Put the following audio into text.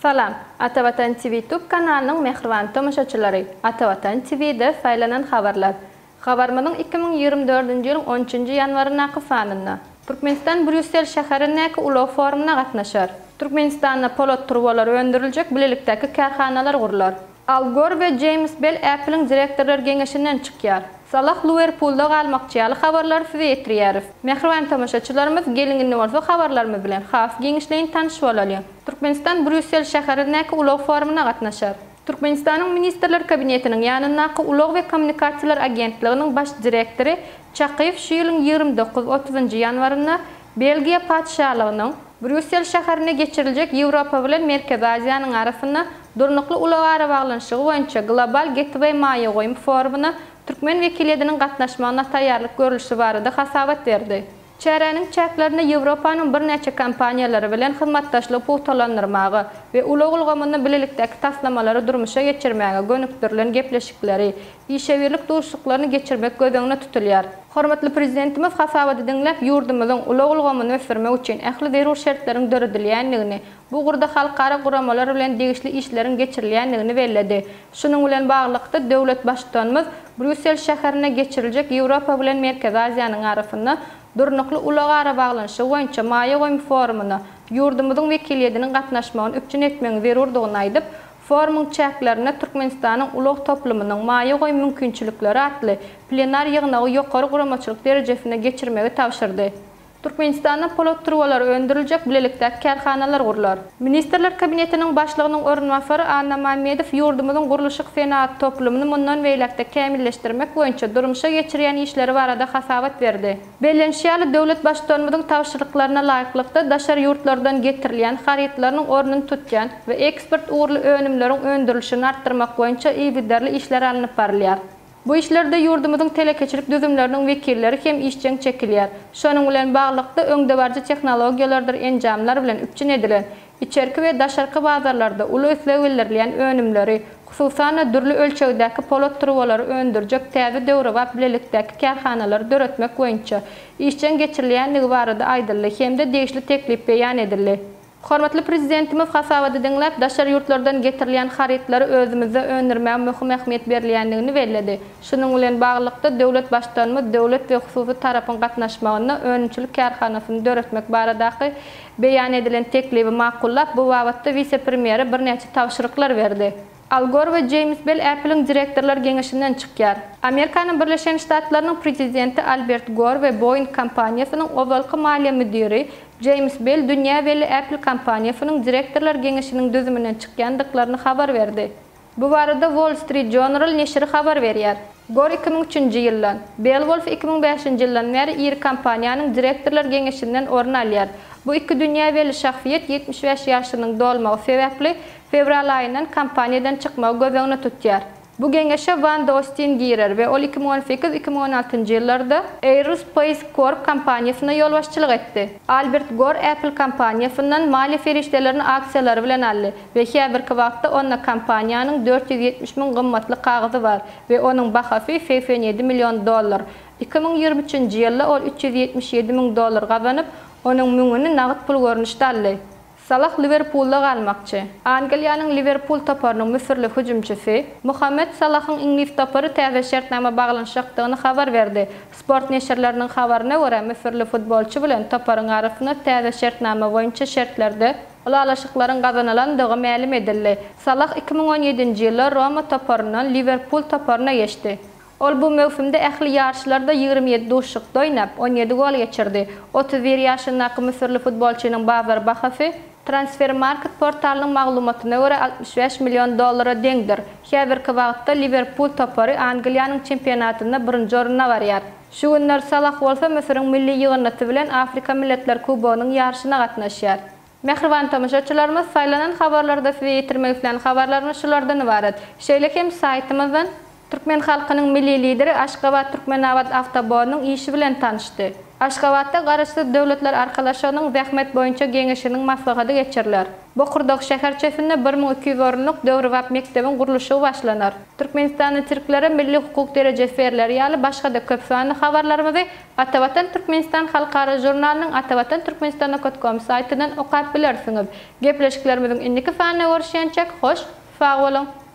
Salam, Atavatan TV Tube kanalynyň mähriban tomaşaçylary! Atavatan TV-de saýlanan habarlar. Habarymyzyň 2024-nji ýylyň on üçünji ýanwaryndaky sanynda. Türkmenistan Brýussel şäherindäki ulag forumyna gatnaşar. Türkmenistanda polat turbalary öndüriljek bilelikdäki kärhanalar gurlar. Al Gor we Jeýms Bell Apple-iň direktorlar geňeşinden çykýar. Salah Liwerpulda galmakçy ýaly habarlary size ýetirýäris. Mähriban tomaşaçylarymyz, geliň indi bolsa habarlarymyz bilen has giňişleýin tanyş bolalyň. Türkmenistan Brýussel şäherindäki ulag forumyna gatnaşar. Türkmenistanyň Ministrler Kabinetiniň ýanyndaky Ulag we kommunikasiýalar agentliginiň baş direktory Çakyýew şu ýylyň 29, otuzynjy ýanwarynda Belgiýa Patyşalygynyň Brýussel şäherinde geçiriljek Ýewropa bilen Merkezi Aziýanyň arasynda durnukly ulag arabaglanyşygy boýunça Global Gateway maýa goýum forumyna türkmen wekiliýetiniň gatnaşmagyna taýýarlyk görlüşi barada hasabat berdi. Çäräniň çäklerinde Ýewropanyň birnäçe kompaniýalary bilen hyzmatdaşlygy pugtalandyrmaga we ulag ulgamynda bilelikdäki taslamalary durmuşa geçirmäge gönükdirilen gepleşikleri, işewürlik duşuşyklaryny geçirmek göz öňünde tutulýar. Hormatly Prezidentimiz hasabaty diňläp, ýurdumyzyň ulag ulgamyny ösdürmek üçin ähli zerur şertleriň döredilýändigini, bu ugurda halkara guramalar bilen degişli işleriň geçirilýändigini belledi. Şunuň bilen baglylykda, döwlet Baştutanymyz Brýussel şäherinde geçiriljek Ýewropa bilen Merkezi Aziýanyň arasynda durnukly ulag arabaglanyşygy boýunça maýa goýum forumyna ýurdumyzyň wekiliýetiniň gatnaşmagyny üpjün etmegiň zerurdygyny aýdyp, Forumyň çäklerinde Türkmenistanyň ulag toplumynyň maýa goýum mümkinçilikleri atly plenar ýygnagy ýokary guramaçylyk derejesinde geçirmegi tabşyrdy. Türkmenistanda polat turbalary öndüriljek bilelikdäki kärhanalar gurlar. Ministrler Kabinetiniň Başlygynyň orunbasary Anna Mämmedow ýurdumyzyň gurluşyk-senagat toplumyny mundan beýläk-de kämilleşdirmek boýunça durmuşa geçirýän işleri barada hasabat berdi. Bellenişi ýaly, döwlet Baştutanymyzyň tabşyryklaryna laýyklykda, daşary ýurtlardan getirilýän harytlarynyň ornuny tutýan we eksport ugurly önümleriň öndürilişini artdyrmak boýunça yzygiderli işler alnyp barylýar. Bu işlerde ýurdumyzyň telekeçilik düzümleriniň wekilleri hem işjeň çekilýär. Şonuň bilen baglylykda, öňdebaryjy tehnologiýalardyr enjamlar bilen üpjün edilen, içerki we daşarky bazarlarda uly isleg bildirilýän önümleri, hususan-da, dürli ölçegdäki polat turbalary öndürjek täze döwrebap bilelikdäki kärhanalary döretmek boýunça işjeň geçirilýändigi barada aýdyldy hem-de degişli teklip beýan edildi. Hormatly Prezidentimiz hasabaty diňläp, daşary ýurtlardan getirilýän harytlary özümizde öndürmäge möhüm ähmiýet berilýändigini belledi. Şunuň bilen baglylykda, döwlet Baştutanymyz döwlet we hususy tarapyň gatnaşmagynda önümçilik kärhanasyny döretmek baradaky beýan edilen teklibi makullap, bu babatda wise-premýere birnäçe tabşyryklar berdi. Al Gor we Jeýms Bell Apple-iň direktorlar geňeşinden çykýar. Amerikanyň Birleşen Ştatlarynyň Prezidenti Albert Gor we Boeing kompaniýasynyň ozalky maliýe müdiri Jeýms Bell dünýä belli Apple kompaniýasynyň direktorlar geňeşiniň düzüminden çykýandyklaryny habar berdi. Bu barada Wall Street Journal neşiri habar berýär. Gor 2003-nji ýyldan, Bell bolsa 2005-nji ýyldan bäri iri kompaniýanyň direktorlar geňeşinden orun alýar. Bu iki dünýä belli şahsyýet 75 ýaşynyň dolmagy sebäpli fewral aýyndan kompaniýadan çykmagy göz öňünde tutýar. Bu geňeşe Wanda Ostin girer we ol 2018, 2016-njy ýyllarda Aerospace Corp kompaniýasyna ýolbaşçylyk etdi. Albert Gor Apple kompaniýasyndan maliýe serişdelerini aksiýalary bilen aldy we häzirki wagtda onda kompaniýanyň 470 müň gymmatly kagyzy bar we onuň bahasy 87 million dollar. 2023-nji ýylda ol 377 müň dollar gazanyp, onuň müňüni nagt pul görnüşde aldy. Salah Liwerpulda galmakçy. Angliýanyň Liwerpul toparynyň müsürli hüjümçisi Muhammed Salahyň iňlis topary täze şertnama baglanyşjakdygyny habar berdi. Sport neşirleriniň habaryna görä, müsürli futbolçy bilen toparyň arasynda täze şertnama boýunça şertlerde ylalaşyklaryň gazanylandygy mälim edildi. Salah 2017-nji ýylda Roma toparyndan Liwerpul toparyna geçdi. Ol bu möwsümde ähli ýaryşlarda 27 duşuşykda oýnap, 17 gol geçirdi. 31 ýaşyndaky müsürli futbolçynyň bazar bahasy Transfermarkt portalynyň maglumatyna görä 65 million dollara deňdir. Häzirki wagtda Liwerpul topary Angliýanyň çempionatynda birinji orunda barýar. Şu günler Salah bolsa Müsüriň milli ýygyndysy bilen Afrika Milletler Kubogynyň ýaryşyna gatnaşýar. Mähriban tomaşaçylarymyz, saýlanan habarlarda size ýetirmek islän habarlarymyz şulardan ybarat. Şeýle hem saýtymyzdan Türkmen halkynyň Milli Lideri Aşgabat-Türkmenabat awtobonyň işi bilen tanyşdy. Aşgabatda Garaşsyz Döwletler Arkalaşygynyň Zähmet boýunça geňeşiniň maslahady geçiriler. Bokurdak şäherçesinde 1200 orunlyk döwrebap mekdebiň gurluşygy başlanar. Türkmenistanda tirklere milli hukuk derejesi berler ýaly başga-da köp sanly habarlarymyzy Atavatan Türkmenistan halkara žurnalynyň atavatan türkmenistan com saýtyndan okap bilersiňiz. Gepleşiklerimiziň indiki sanynda görüşýänçäk hoş sag boluň!